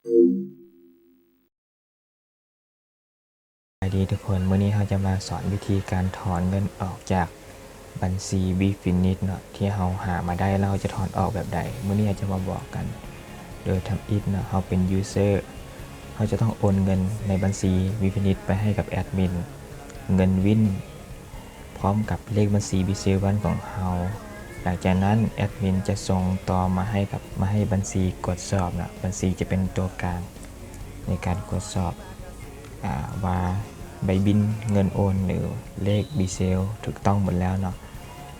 ສະບາຍດີທຸກຄົນ, ມື້ນີ້ເຮົາຈະມາສອນວິທີການຖອນເງິນອອກຈາກບັນຊີ Webinit ເນາະ ທີ່ເຮົາຫາມາໄດ້ ແລ້ວເຮົາຈະຖອນອອກແບບໃດ. ມື້ນີ້ເຮົາຈະມາບອກກັນ. ໂດຍທຳອິດເນາະ ເຮົາເປັນ user ເຮົາຈະຕ້ອງໂອນເງິນໃນບັນຊີ Webinit ໄປໃຫ້ກັບແອດມິນ, ເງິນ win ພ້ອມກັບເລກບັນຊີ Websale One ຂອງເຮົາ. ຫຼັງຈາກນັ້ນແອດມິນຈະສົ່ງຕໍ່ມາໃຫ້ກັບ ມາໃຫ້ບັນຊີກວດສອບເນາະ, ບັນຊີຈະເປັນຕົວກາງໃນການກວດສອບ ອາ ວ່າໃບບິນເງິນໂອນ ຫຼື ເລກ Websale ຖືກຕ້ອງໝົດແລ້ວເນາະ.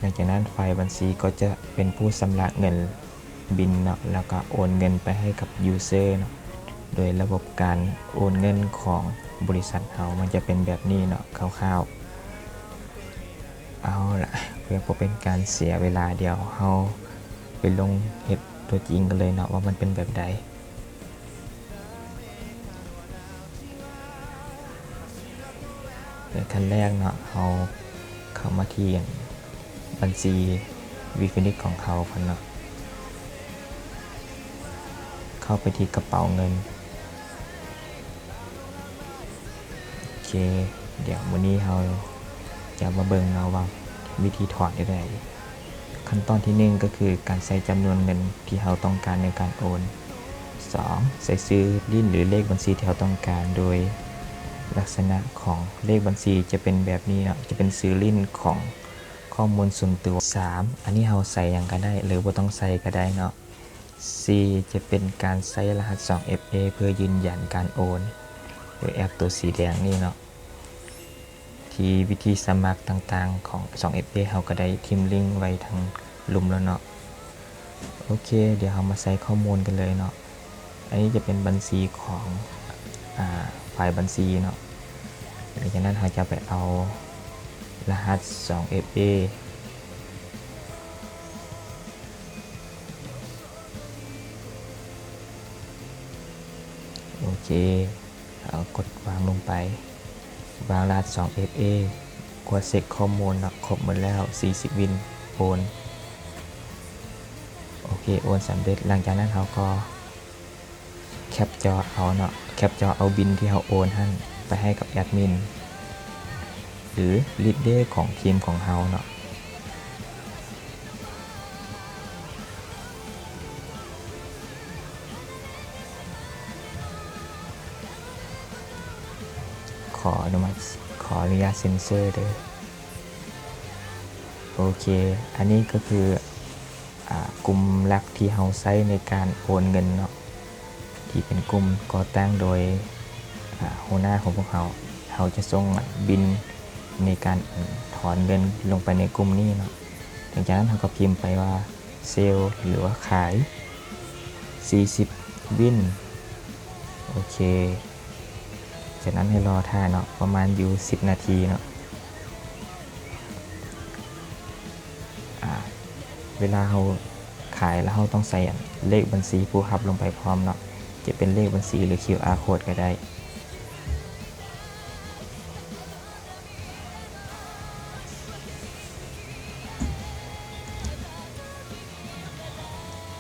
ຫຼັງຈາກນັ້ນຝ່າຍບັນຊີກໍຈະເປັນຜູ້ຊຳລະເງິນບິນເນາະ ແລ້ວກໍໂອນເງິນໄປໃຫ້ກັບ user ເນາະ. ໂດຍລະບົບການໂອນເງິນຂອງບໍລິສັດເຮົາມັນຈະເປັນແບບນີ້ເນາະ ຄ່າວໆ. ເອົາລະ ເພື່ອບໍ່ເປັນການເສຍເວລາ ດຽວເຮົາໄປລົງເຮັດຕົວຈິງກັນເລີຍເນາະ ວ່າມັນເປັນແບບໃດ. ໃນຂັ້ນແລກເນາະ ເຮົາເຂົ້າມາທີ່ອັນ ບັນຊີ Webinit ຂອງເຮົາກ່ອນເນາະ, ເຂົ້າໄປທີ່ກະເປົາເງິນ. ໂອເຄ ດຽວມື້ນີ້ເຮົາຈະມາເບິ່ງເນາະວ່າວິທີຖອນເຮັດຈັ່ງໃດ. ຂັ້ນຕອນທີໜຶ່ງ ກໍຄືການໃສ່ຈຳນວນເງິນທີ່ເຮົາຕ້ອງການໃນການໂອນ. ສອງ ໃສ່ຊື່ຫຼິ້ນ ຫຼື ເລກບັນຊີທີ່ເຮົາຕ້ອງການ, ໂດຍລັກສະນະຂອງເລກບັນຊີຈະເປັນແບບນີ້ເນາະ, ຈະເປັນຊື່ຫຼິ້ນຂອງຂໍ້ມູນສ່ວນຕົວ. ສາມ ອັນນີ້ເຮົາໃສ່ຫຍັງກໍໄດ້ ຫຼື ບໍ່ຕ້ອງໃສ່ກໍໄດ້ເນາະ. ສີ່ ຈະເປັນການໃຊ້ລະຫັດສອງເອັຟເອ ເພື່ອຢືນຢັນການໂອນ ໂດຍແອັບຕົວສີແດງນີ້ເນາະ. ທີ່ວິທີສະໝັກຕ່າງໆຂອງສອງເອັຟເອ ເຮົາກໍໄດ້ຖິ້ມລິ້ງໄວ້ທາງລຸ່ມແລ້ວເນາະ. ໂອເຄ ດຽວເຮົາມາໃສ່ຂໍ້ມູນກັນເລີຍເນາະ. ອັນນີ້ຈະເປັນບັນຊີຂອງ ອາ ຝ່າຍບັນຊີເນາະ. ຫຼັງຈາກນັ້ນເຮົາຈະໄປເອົາລະຫັດສອງເອັຟເອ ໂອເຄ ເຮົາກົດວາງລົງໄປ, ວາງລະຫັດສອງເອັຟເອ, ກວດເຊັກຂໍ້ມູນເນາະ ຄົບໝົດແລ້ວ ສີ່ສິບວິນ ໂອນ. ໂອເຄ ໂອນສຳເລັດ. ຫຼັງຈາກນັ້ນເຮົາກໍແຄັບຈໍເອົາເນາະ, ແຄັບຈໍເອົາບິນທີ່ເຮົາໂອນຫັ້ນໄປໃຫ້ກັບແອດມິນ ຫຼື ລີດເດຂອງທີມຂອງເຮົາເນາະ. ຂໍອະນຸມັດ ຂໍອະນຸຍາດເຊັນເຊີເດີ. ໂອເຄ ອັນນີ້ກໍຄື ອາ ກຸ່ມຫຼັກທີ່ເຮົາໃຊ້ໃນການໂອນເງິນເນາະ. ທີ່ເປັນກຸ່ມກໍ່ຕັ້ງໂດຍ ອາ ຫົວໜ້າຂອງພວກເຮົາ. ເຮົາຈະສົ່ງບິນໃນການ ອາ ຖອນເງິນລົງໄປໃນກຸ່ມນີ້ເນາະ. ຫຼັງຈາກນັ້ນເຮົາກໍພິມໄປວ່າ ເຊວ ຫຼືວ່າຂາຍ ສີ່ສິບວິນ. ໂອເຄ ຈາກນັ້ນໃຫ້ລໍຖ້າເນາະ ປະມານຢູ່ສິບນາທີເນາະ. ອາ ເວລາເຮົາຂາຍແລ້ວ ເຮົາຕ້ອງໃສ່ ອັນ ເລກບັນຊີຜູ້ຮັບລົງໄປພ້ອມເນາະ, ຈະເປັນເລກບັນຊີ ຫຼື ຄິວອາໂຄດກໍໄດ້.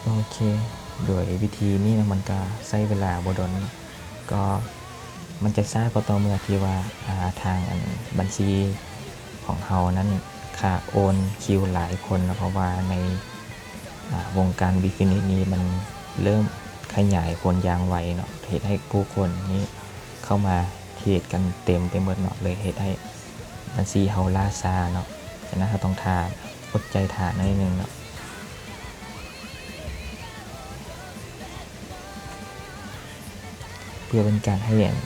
ໂອເຄ ໂດຍວິທີນີ້ນະ ມັນກະໃຊ້ເວລາບໍ່ດົນເນາະ, ກໍມັນຈະຊ້າກໍຕໍ່ເມື່ອທີ່ວ່າ ອາ ທາງ ອັນ ບັນຊີຂອງເຮົານັ້ນ ຂາດໂອນຄິວຫຼາຍຄົນເນາະ, ເພາະວ່າໃນ ອາ ວົງການ Webinit ນີ້ມັນເລີ່ມຂະຫຍາຍຄົນຢ່າງໄວເນາະ, ເຮັດໃຫ້ຜູ້ຄົນນີ້ເຂົ້າມາເທຣດກັນເຕັມໄປໝົດເນາະ, ເລີຍເຮັດໃຫ້ບັນຊີເຮົາລ້າຊ້າເນາະ. ສະນັ້ນເຮົາຕ້ອງຖ້າ ອົດໃຈຖ້າໜ້ອຍໜຶ່ງເນາະ. ເພື່ອເປັນການໃຫ້ ອັນ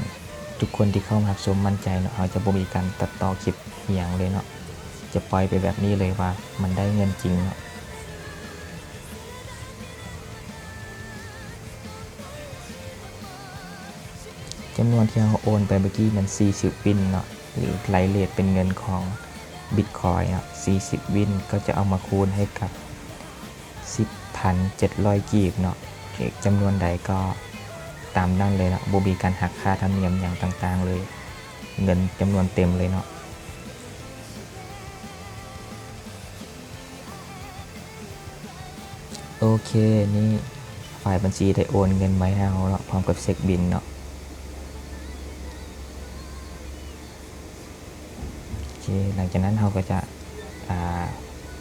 ທຸກຄົນທີ່ເຂົ້າມາຮັບຊົມໝັ້ນໃຈເນາະ, ເຮົາຈະບໍ່ມີການຕັດຕໍ່ຄລິບອີ່ຫຍັງເລີຍເນາະ, ຈະປ່ອຍໄປແບບນີ້ເລີຍວ່າມັນໄດ້ເງິນຈິງເນາະ. ຈຳນວນທີ່ເຮົາໂອນໄປເມື່ອກີ້ແມ່ນສີ່ສິບວິນເນາະ ຫຼື ໄລ່ເຣດເປັນເງິນຂອງບິດຄອຍເນາະ, ສີ່ສິບວິນກໍຈະເອົາມາຄູນໃຫ້ກັບສິບພັນເຈັດຮ້ອຍກີບເນາະ, ເລກຈຳນວນໃດກໍຕາມນັ້ນເລີຍເນາະ, ບໍ່ມີການຫັກຄ່າທຳນຽມຫຍັງຕ່າງໆເລີຍ, ເງິນຈຳນວນເຕັມເລີຍເນາະ. ໂອເຄ ນີ້ ຝ່າຍບັນຊີໄດ້ໂອນເງິນມາໃຫ້ເຮົາເນາະ ພ້ອມກັບເຊັກບິນເນາະ. ໂອເຄ ຫຼັງຈາກນັ້ນເຮົາກໍຈະ ອ່າ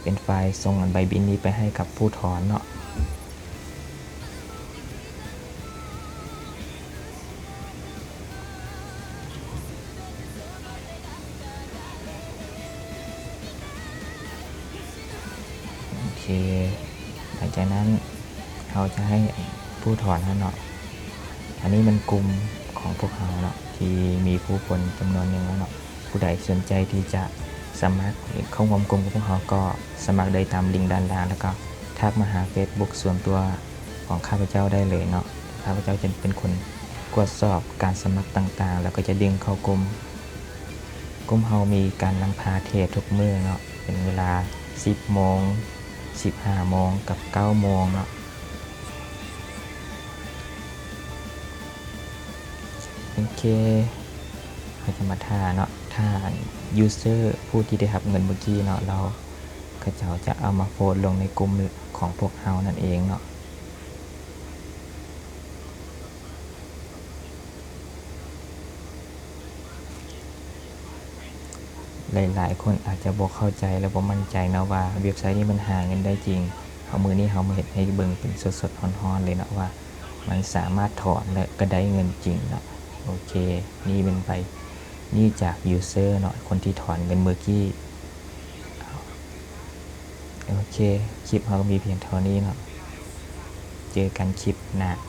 ເປັນຝ່າຍສົ່ງອັນໃບບິນນີ້ໄປໃຫ້ກັບຜູ້ຖອນເນາະ. ໂອເຄ ຫຼັງຈາກນັ້ນເຮົາຈະໃຫ້ຜູ້ຖອນຫັ້ນເນາະ ອັນນີ້ແມ່ນກຸ່ມຂອງພວກເຮົາເນາະ ທີ່ມີຜູ້ຄົນຈຳນວນໜຶ່ງແລ້ວເນາະ. ຜູ້ໃດສົນໃຈທີ່ຈະສະໝັກເຂົ້າຮ່ວມກຸ່ມຂອງພວກເຮົາ ກໍສະໝັກໄດ້ຕາມລິງດ້ານລ່າງ ແລ້ວກໍທັກມາຫາເຟສບຸກສ່ວນຕົວຂອງຂ້າພະເຈົ້າໄດ້ເລີຍເນາະ. ຂ້າພະເຈົ້າຈະເປັນຄົນກວດສອບການສະໝັກຕ່າງໆ ແລ້ວກໍຈະດຶງເຂົ້າກຸ່ມ. ກຸ່ມເຮົາມີການນຳພາເທຣດທຸກມື້ເນາະ ເປັນເວລາສິບໂມງ, ສິບຫ້າໂມງ ກັບເກົ້າໂມງເນາະ. ໂອເຄ ເຮົາຈະມາຖ້າເນາະ ຖ້າ user ຜູ້ທີ່ໄດ້ຮັບເງິນມື້ກີ້ເນາະ ແລ້ວເຂົາເຈົ້າຈະເອົາມາໂພສລົງໃນກຸ່ມຂອງພວກເຮົານັ້ນເອງເນາະ. ຫຼາຍໆຄົນອາດຈະບໍ່ເຂົ້າໃຈ ແລະ ບໍ່ໝັ້ນໃຈເນາະວ່າເວັບໄຊນີ້ມັນຫາເງິນໄດ້ຈິງ. ເຮົາ ມື້ນີ້ເຮົາມາເຮັດໃຫ້ເບິ່ງເປັນສົດໆຮ້ອນໆເລີຍເນາະ ວ່າມັນສາມາດຖອນ ແລະ ກໍໄດ້ເງິນຈິງເນາະ. ໂອເຄ ນີ້ເປັນໃບນີ້ຈາກ user ເນາະ ຄົນທີ່ຖອນເງິນມື້ກີ້. ໂອເຄ ຄລິບເຮົາກໍມີພຽງເທົ່ານີ້ເນາະ. ເຈີກັນຄລິບໜ້າ.